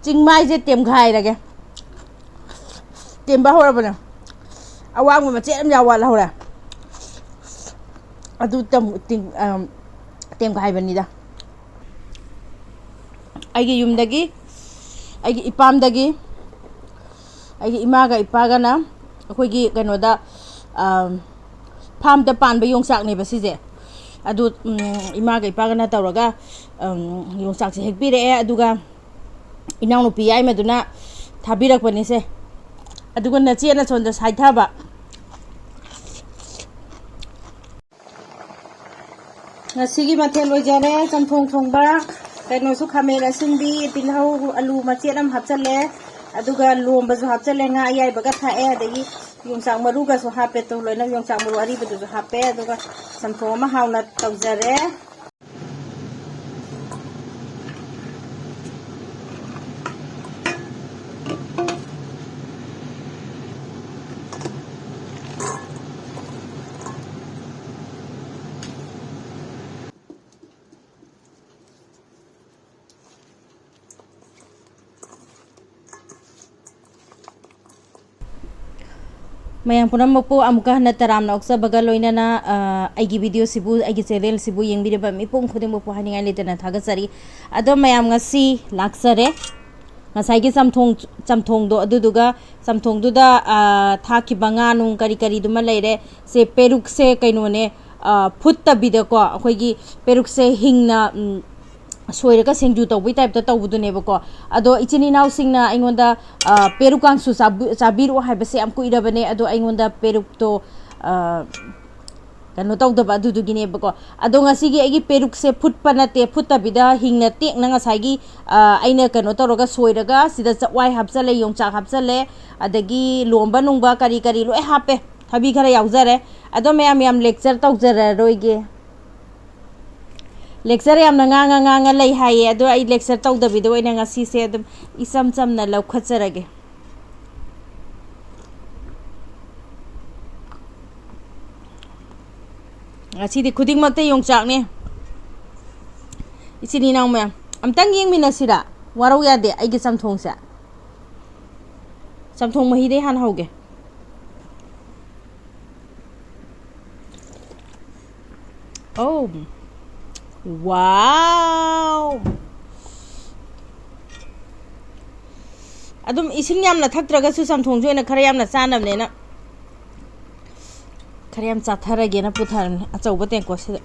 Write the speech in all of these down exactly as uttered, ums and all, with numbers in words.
ꯆꯤꯡꯃꯥꯏꯁꯦ ꯇꯦꯝꯈꯥꯏꯔꯒꯦ꯫ ꯇꯦꯝꯕ ꯍꯧꯔꯕꯅꯦ꯫ ꯑꯋꯥꯡꯕ ꯃꯆꯦꯠ ꯑꯃ ꯌꯥꯎ ꯋꯥꯠꯍꯧꯔꯦ꯫ ꯑꯗꯨ ꯇꯝ-, ꯇꯤꯡ-, ꯑꯝ, ꯇꯦꯝꯈꯥꯏꯕꯅꯤꯗ꯫ ꯑꯩꯒꯤ ꯌꯨꯝꯗꯒꯤ, ꯑꯩꯒꯤ ꯏꯄꯥꯝꯗꯒꯤ, ꯑꯩꯒꯤ ꯏꯃꯥꯒ ꯏꯄꯥꯒꯅ ꯑꯩꯈꯣꯏꯒꯤ ꯀꯩꯅꯣꯗ, ꯑꯝ, ꯐꯥꯝꯗ ꯄꯥꯟꯕ ꯌꯣꯡꯆꯥꯛꯅꯦꯕ ꯁꯤꯁꯦ꯫ ꯑꯗꯨ, ꯎꯝ, ꯏꯃꯥꯒ ꯏꯄꯥꯒꯅ ꯇꯧꯔꯒ, ꯎꯝ, ꯌꯣꯡꯆꯥꯛꯁꯦ ꯍꯦꯛꯄꯤꯔꯛꯑꯦ꯫ ꯑꯗꯨꯒ ꯏꯅꯥꯎꯅꯨꯄꯤ ꯌꯥꯏꯃꯗꯨꯅ ꯊꯥꯕꯤꯔꯛꯄꯅꯤꯁꯦ꯫ ꯑꯗꯨꯒ ꯅꯆꯦꯅ ꯁꯣꯝꯗ ꯁꯥꯏꯊꯕ꯫ ꯉꯁꯤꯒꯤ ꯃꯊꯦꯜ ꯑꯣꯏꯖꯔꯦ ꯆꯝꯊꯣꯡ ꯊꯣꯡꯕ꯫ ꯀꯩꯅꯣꯁꯨ, ꯈꯥꯃꯦꯟ ꯑꯁꯤꯟꯕꯤ, ꯇꯤꯜꯍꯧ, ꯑꯂꯨ ꯃꯆꯦꯠ ꯑꯃ ꯍꯥꯞꯆꯜꯂꯦ꯫ ꯑꯗꯨꯒ ꯂꯣꯝꯕꯁꯨ ꯍꯥꯞꯆꯜꯂꯦ, ꯉꯥ ꯑꯌꯥꯏꯕꯒ ꯊꯥꯛꯑꯦ꯫ ꯑꯗꯒꯤ ꯌꯣꯡꯆꯥꯛ ꯃꯔꯨꯒꯁꯨ ꯍꯥꯞꯄꯦ꯫ ꯇꯨ, ꯂꯣꯏꯅ ꯌꯣꯡꯆꯥꯛ ꯃꯔꯨ ꯑꯔꯤꯕꯗꯨꯁꯨ ꯍꯥꯞꯄꯦ꯫ ꯑꯗꯨꯒ ꯆꯝꯊꯣꯡ ꯑꯃ ꯍꯥꯎꯅ ꯇꯧꯖꯔꯦ꯫ ꯃꯌꯥꯝ ꯄꯨꯝꯅꯃꯛꯄꯨ ꯑꯃꯨꯛꯀ ꯍꯟꯅ ꯇꯔꯥꯝꯅ ꯑꯣꯛꯆꯕꯒ ꯂꯣꯏꯅꯅ, ꯑ, ꯑꯩꯒꯤ video ꯁꯤꯕꯨ, ꯑꯩꯒꯤ channel ꯁꯤꯕꯨ ꯌꯦꯡꯕꯤꯔꯤꯕ ꯃꯤꯄꯨꯝ ꯈꯨꯗꯤꯡꯃꯛꯄꯨ ꯍꯥꯏꯅꯤꯡꯉꯥꯏ ꯂꯩꯇꯅ ꯊꯥꯒꯠꯆꯔꯤ꯫ ꯑꯗꯣ ꯃꯌꯥꯝ, ꯉꯁꯤ ꯂꯥꯛꯆꯔꯦ꯫ ꯉꯁꯥꯏꯒꯤ ꯆꯝꯊꯣꯡ, ꯆꯝꯊꯣꯡꯗꯣ, ꯑꯗꯨꯗꯨꯒ ꯆꯝꯊꯣꯡꯗꯨꯗ, ꯑ, ꯊꯥꯛꯈꯤꯕ ꯉꯥ ꯅꯨꯡ ꯀꯔꯤ ꯀꯔꯤꯗꯨꯃ ꯂꯩꯔꯦ꯫ ꯁꯦ, ꯄꯦꯔꯨꯛꯁꯦ ꯀꯩꯅꯣꯅꯦ, ꯑ, ꯐꯨꯠꯇꯕꯤꯗꯀꯣ, ꯑꯩꯈꯣꯏꯒꯤ ꯄꯦꯔꯨꯛꯁꯦ ꯍꯤꯡꯅ, ꯎꯝ, ꯁꯣꯏꯔꯒ ꯁꯤꯡꯖꯨ ꯇꯧꯕꯩ type ꯇ ꯇꯧꯕꯗꯨꯅꯦꯕꯀꯣ꯫ ꯑꯗꯣ ꯏꯆꯤꯟ ꯏꯅꯥꯎꯁꯤꯡꯅ ꯑꯩꯉꯣꯟꯗ, ꯑ, ꯄꯦꯔꯨꯛ ꯀꯥꯡꯁꯨ ꯆꯥꯕꯤ-, ꯆꯥꯕꯤꯔꯛꯑꯣ ꯍꯥꯏꯕꯁꯦ ꯌꯥꯝ ꯀꯨꯏꯔꯕꯅꯦ꯫ ꯑꯗꯣ ꯑꯩꯉꯣꯟꯗ ꯄꯦꯔꯨꯛꯇꯣ, ꯑ, ꯀꯩꯅꯣ ꯇꯧꯗꯕ ꯑꯗꯨꯗꯨꯒꯤꯅꯦꯕꯀꯣ꯫ ꯑꯗꯣ ꯉꯁꯤꯒꯤ ꯑꯩꯒꯤ ꯄꯦꯔꯨꯛꯁꯦ ꯐꯨꯠꯄ ꯅꯠꯇꯦ, ꯐꯨꯠꯇꯕꯤꯗ ꯍꯤꯡꯅ ꯇꯦꯛꯅ ꯉꯁꯥꯏꯒꯤ, ꯑ, ꯑꯩꯅ ꯀꯩꯅꯣ ꯇꯧꯔꯒ ꯁꯣꯏꯔꯒ ꯁꯤꯗ ꯆꯛꯋꯥꯏ ꯍꯥꯞꯆꯜꯂꯦ, ꯌꯣꯡꯆꯥꯛ ꯍꯥꯞꯆꯜꯂꯦ, ꯑꯗꯒꯤ ꯂꯣꯝꯕ ꯅꯨꯡꯕ ꯀꯔꯤ ꯀꯔꯤ ꯂꯣꯏ ꯍꯥꯞꯄꯦ, ꯊꯕꯤ ꯈꯔ ꯌꯥꯎꯖꯔꯦ꯫ ꯑꯗꯣ ꯃꯌꯥꯝ ꯌꯥꯝ lecture ꯇꯧꯖꯔꯔꯣꯏꯒꯦ꯫ Lecture ꯌꯥꯝꯅ ꯉꯥꯡꯉ ꯉꯥꯡꯉ ꯂꯩ ꯍꯥꯏꯌꯦ, ꯑꯗꯣ ꯑꯩ lecture ꯇꯧꯗꯕꯤꯗ ꯑꯣꯏꯅ ꯉꯁꯤꯁꯦ ꯑꯗꯨꯝ ꯏꯆꯝ ꯆꯝꯅ ꯂꯧꯈꯠꯆꯔꯒꯦ꯫ ꯉꯁꯤꯗꯤ ꯈꯨꯗꯤꯡꯃꯛꯇ ꯌꯣꯡꯆꯥꯛꯅꯦ꯫ ꯏꯆꯤꯟ ꯏꯅꯥꯎ ꯃꯌꯥꯝ, ꯑꯝꯇꯪ ꯌꯦꯡꯃꯤꯟꯅꯁꯤꯔꯥ? ꯋꯥꯔꯧ ꯌꯥꯗꯦ ꯑꯩꯒꯤ ꯆꯝꯊꯣꯡꯁꯦ꯫ ꯆꯝꯊꯣꯡ ꯃꯍꯤꯗꯩ ꯍꯥꯟꯅ ꯍꯧꯒꯦ꯫ ꯑꯧ꯫ ꯋꯥꯎ! ꯑꯗꯨꯝ ꯏꯁꯤꯡ ꯌꯥꯝꯅ ꯊꯛꯇ꯭ꯔꯒꯁꯨ ꯆꯝꯊꯣꯡꯁꯦ ꯑꯣꯏꯅ ꯈꯔ ꯌꯥꯝꯅ ꯆꯥꯅꯕꯅꯦꯅ ꯈꯔ ꯌꯥꯝ ꯆꯥꯊꯔꯒꯦꯅ ꯄꯨꯊꯔꯅꯤ ꯑꯆꯧꯕ ꯇꯦꯡꯀꯣꯠꯁꯤꯗ꯫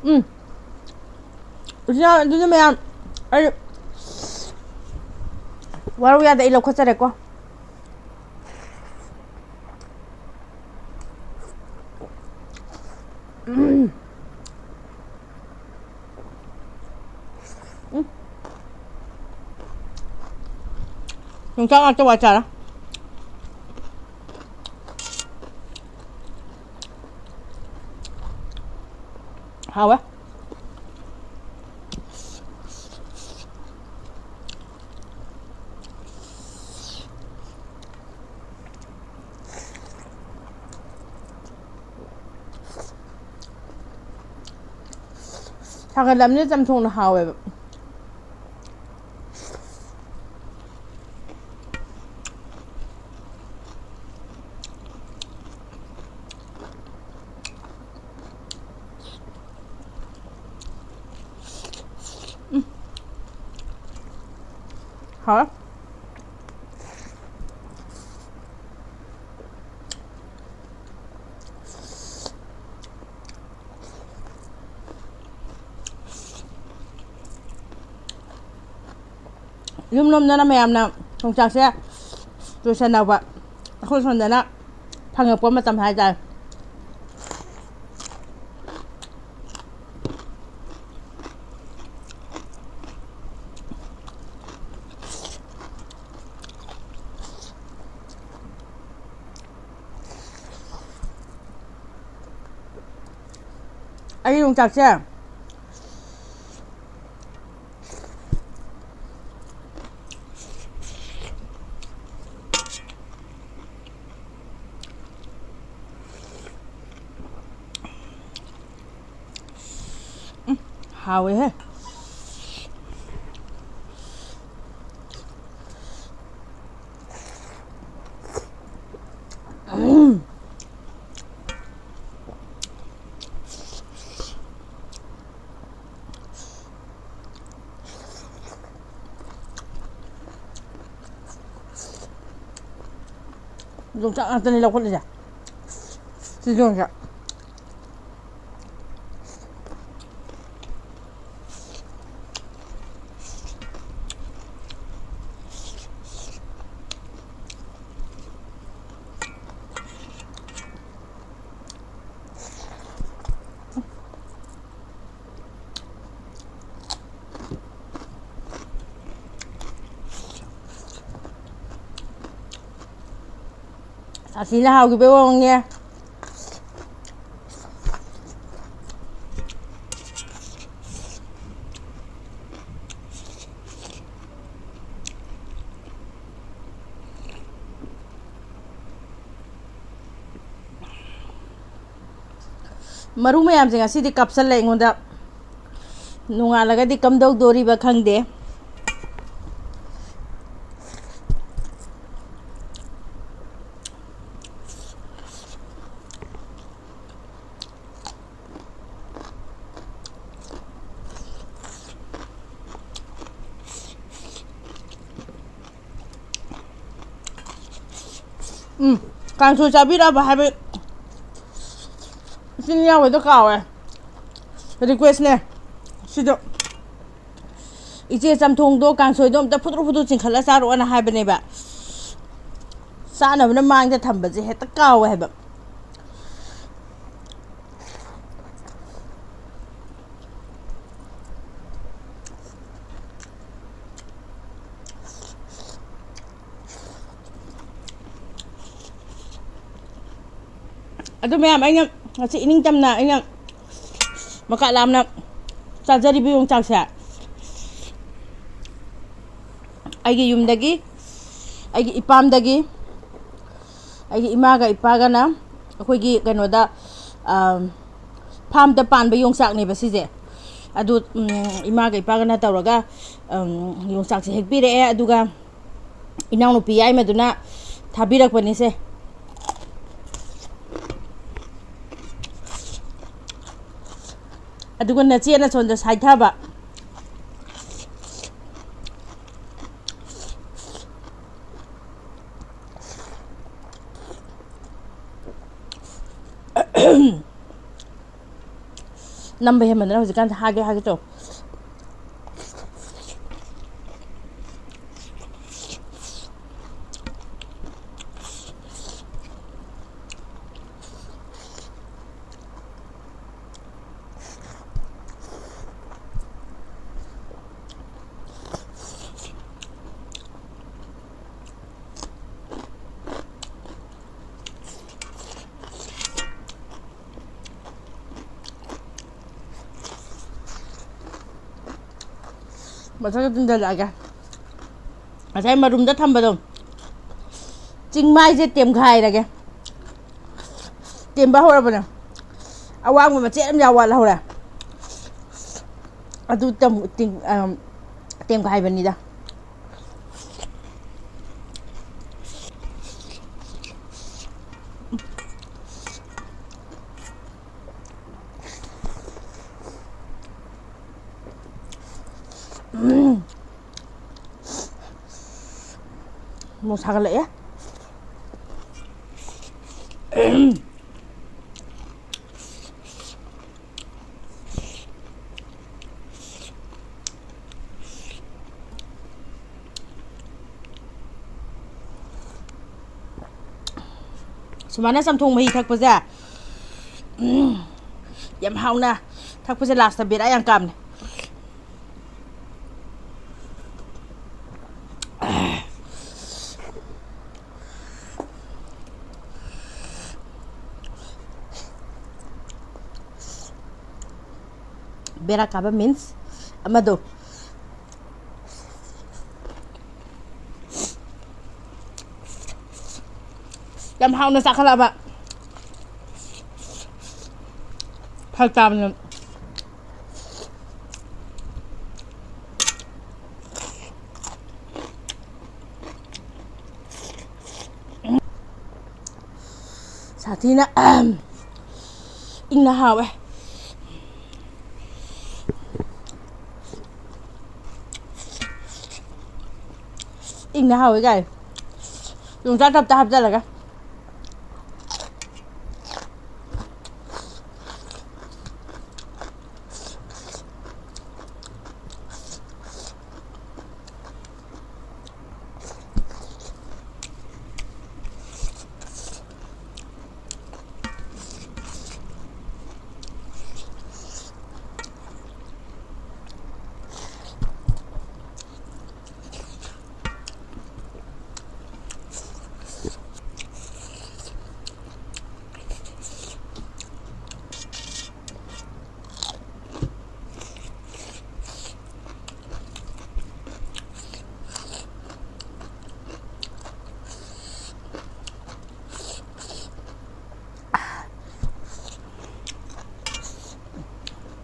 ꯎꯝ꯫ ꯏꯆꯤꯟ ꯏꯅꯥꯎ, ꯑꯗꯨꯅ ꯃꯌꯥꯝ, ꯑꯩ ꯋꯥꯔꯧ ꯌꯥꯗꯦ, ꯑꯩ ꯂꯧꯈꯠꯆꯔꯦꯀꯣ꯫ ꯎꯝ꯫ ꯎꯝ꯫ ꯌꯣꯡꯆꯥꯛ ꯉꯥꯛꯇ ꯋꯥ ꯆꯥꯔꯦ꯫ ꯍꯥꯎꯋꯦ꯫ ꯁꯥꯒꯠꯂꯕꯅꯤꯅ ꯆꯝꯊꯣꯡꯅ ꯍꯥꯎꯋꯦꯕ꯫ ꯎꯝ꯫ ꯍꯥꯎꯋꯦ꯫ ꯌꯨꯝꯂꯣꯝꯗꯅ ꯃꯌꯥꯝꯅ ꯌꯣꯡꯆꯥꯛꯁꯦ ꯂꯣꯏꯁꯟꯅꯕ, ꯑꯩꯈꯣꯏ ꯁꯣꯝꯗꯅ ꯐꯪꯉꯛꯄ ꯃꯇꯝ ꯍꯥꯏꯇꯥꯔꯦ꯫ ꯑꯩ ꯌꯣꯡꯆꯥꯛꯁꯦ ꯎꯝ, ꯍꯥꯎꯋꯦꯍꯦ꯫ ꯌꯣꯡꯆꯥꯛ ꯉꯥꯛꯇꯅꯤ ꯂꯧꯈꯠꯂꯤꯁꯦ꯫ ꯁꯤ ꯌꯣꯡꯆꯥꯛ꯫ ꯁꯥꯊꯤꯅ ꯍꯥꯎꯈꯤꯕꯩ ꯋꯥꯅꯦ꯫ ꯃꯔꯨ ꯃꯌꯥꯝꯁꯦ ꯉꯁꯤꯗꯤ ꯀꯥꯞꯁꯜꯂꯦ ꯑꯩꯉꯣꯟꯗ꯫ ꯅꯣꯡꯉꯥꯜꯂꯒꯗꯤ ꯀꯝꯗꯧꯗꯣꯔꯤꯕ ꯈꯪꯗꯦ꯫ ꯎꯝ, ꯀꯥꯡꯁꯣꯏ ꯆꯥꯕꯤꯔꯛꯑꯕ ꯍꯥꯏꯕ ꯏꯆꯤꯟ ꯏꯅꯥꯎꯈꯩꯗꯣ ꯀꯥꯎꯋꯦ꯫ ꯔꯤꯀ꯭ꯋꯦꯁꯅꯦ ꯁꯤꯗꯣ꯫ ꯏꯆꯦ, ꯆꯝꯊꯣꯡꯗꯣ, ꯀꯥꯡꯁꯣꯏꯗꯣ ꯑꯝꯇ ꯐꯨꯗ꯭ꯔꯨ ꯐꯨꯗ꯭ꯔꯨ ꯆꯤꯡꯈꯠꯂ ꯆꯥꯔꯛꯑꯣꯅ ꯍꯥꯏꯕꯅꯦꯕ꯫ ꯆꯥꯅꯕꯅ ꯃꯥꯡꯗ ꯊꯝꯕꯁꯦ ꯍꯦꯛꯇ ꯀꯥꯎꯋꯦ ꯍꯥꯏꯕ꯫ ꯑꯗꯨ ꯃꯌꯥꯝ, ꯑꯩꯅ ꯉꯁꯤ ꯏꯅꯤꯡꯇꯝꯅ ꯑꯩꯅ ꯃꯀꯥ ꯂꯥꯝꯅ ꯆꯥꯖꯔꯤꯕ ꯌꯣꯡꯆꯥꯛꯁꯦ ꯑꯩꯒꯤ ꯌꯨꯝꯗꯒꯤ, ꯑꯩꯒꯤ ꯏꯄꯥꯝꯗꯒꯤ, ꯑꯩꯒꯤ ꯏꯃꯥꯒ ꯏꯄꯥꯒꯅ ꯑꯩꯈꯣꯏꯒꯤ ꯀꯩꯅꯣꯗ, ꯑꯝ, ꯐꯥꯝꯗ ꯄꯥꯟꯕ ꯌꯣꯡꯆꯥꯛꯅꯦꯕ ꯁꯤꯁꯦ꯫ ꯑꯗꯨ, ꯎꯝ, ꯏꯃꯥꯒ ꯏꯄꯥꯒꯅ ꯇꯧꯔꯒ, ꯎꯝ, ꯌꯣꯡꯆꯥꯛꯁꯦ ꯍꯦꯛꯄꯤꯔꯛꯑꯦ꯫ ꯑꯗꯨꯒ ꯏꯅꯥꯎꯅꯨꯄꯤ ꯌꯥꯏꯃꯗꯨꯅ ꯊꯥꯕꯤꯔꯛꯄꯅꯤꯁꯦ꯫ ꯑꯗꯨꯒ ꯅꯆꯦꯅ ꯁꯣꯝꯗ ꯁꯥꯏꯊꯕ꯫ ꯅꯝꯕ ꯍꯦꯟꯃꯟꯗꯅ ꯍꯧꯖꯤꯛꯀꯥꯟꯁꯦ ꯍꯥꯒꯦ ꯍꯥꯒꯦ ꯇꯧ꯫ ꯃꯊꯛꯇ ꯇꯤꯟꯁꯤꯜꯂꯛꯑꯒꯦ꯫ ꯉꯁꯥꯏ ꯃꯔꯨꯝꯗ ꯊꯝꯕꯗꯣ, ꯆꯤꯡꯃꯥꯏꯁꯦ ꯇꯦꯝꯈꯥꯏꯔꯒꯦ꯫ ꯇꯦꯝꯕ ꯍꯧꯔꯕꯅꯦ꯫ ꯑꯋꯥꯡꯕ ꯃꯆꯦꯠ ꯑꯃ ꯌꯥꯎ ꯋꯥꯠꯍꯧꯔꯦ꯫ ꯑꯗꯨ ꯇꯝ-, ꯇꯤꯡ-, ꯑꯝ, ꯇꯦꯝꯈꯥꯏꯕꯅꯤꯗ꯫ ꯎꯝ꯫ ꯑꯃꯨꯛ ꯁꯥꯒꯠꯂꯛꯑꯦ꯫ ꯁꯨꯃꯥꯏꯅ ꯆꯝꯊꯣꯡ ꯃꯍꯤ ꯊꯛꯄꯁꯦ, ꯎꯝ, ꯌꯥꯝ ꯍꯥꯎꯅ ꯊꯛꯄꯁꯦ ꯂꯥꯁꯇ ꯕꯦꯔꯥ ꯌꯥꯝ ꯀꯥꯕꯅꯦ꯫ ꯕꯦꯔꯥ ꯀꯥꯕ means ꯑꯃꯗꯣ꯫ ꯌꯥꯝ ꯍꯥꯎꯅ ꯆꯥꯈꯠꯂꯛꯑꯕ꯫ ꯐꯔꯛ ꯇꯥꯕꯅꯦ꯫ ꯁꯥꯊꯤꯅ ꯏꯪꯅ ꯍꯥꯎꯋꯦ꯫ ꯏꯪꯅ ꯍꯥꯎꯋꯦ ꯀꯥꯏ꯫ ꯌꯣꯡꯆꯥꯛ ꯇꯞꯇ ꯍꯥꯞꯆꯜꯂꯒ꯫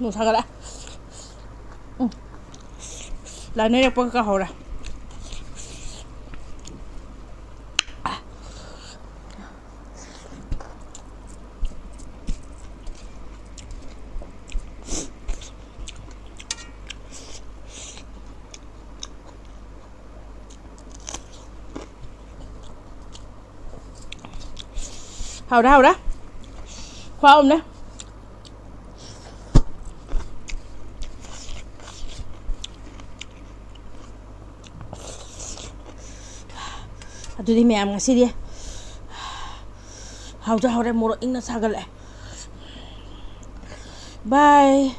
ꯅꯨꯡ ꯁꯥꯒꯠꯂꯛꯑꯦ꯫ ꯎꯝ꯫ ꯂꯥꯏꯅ ꯌꯦꯛꯄꯒ ꯀꯥꯎꯍꯧꯔꯦ꯫ ꯍꯥꯎꯔꯦ, ꯍꯥꯎꯔꯦ꯫ ꯈꯨꯍꯥꯎ ꯑꯃꯅꯦ꯫ ꯑꯗꯨꯗꯤ ꯃꯌꯥꯝ, ꯉꯁꯤꯗꯤ ꯍꯥꯎꯖ ꯍꯧꯔꯦ꯫ ꯃꯣꯔꯣꯛ ꯏꯪꯅ ꯁꯥꯒꯠꯂꯛꯑꯦ꯫ ꯕꯥꯏ꯫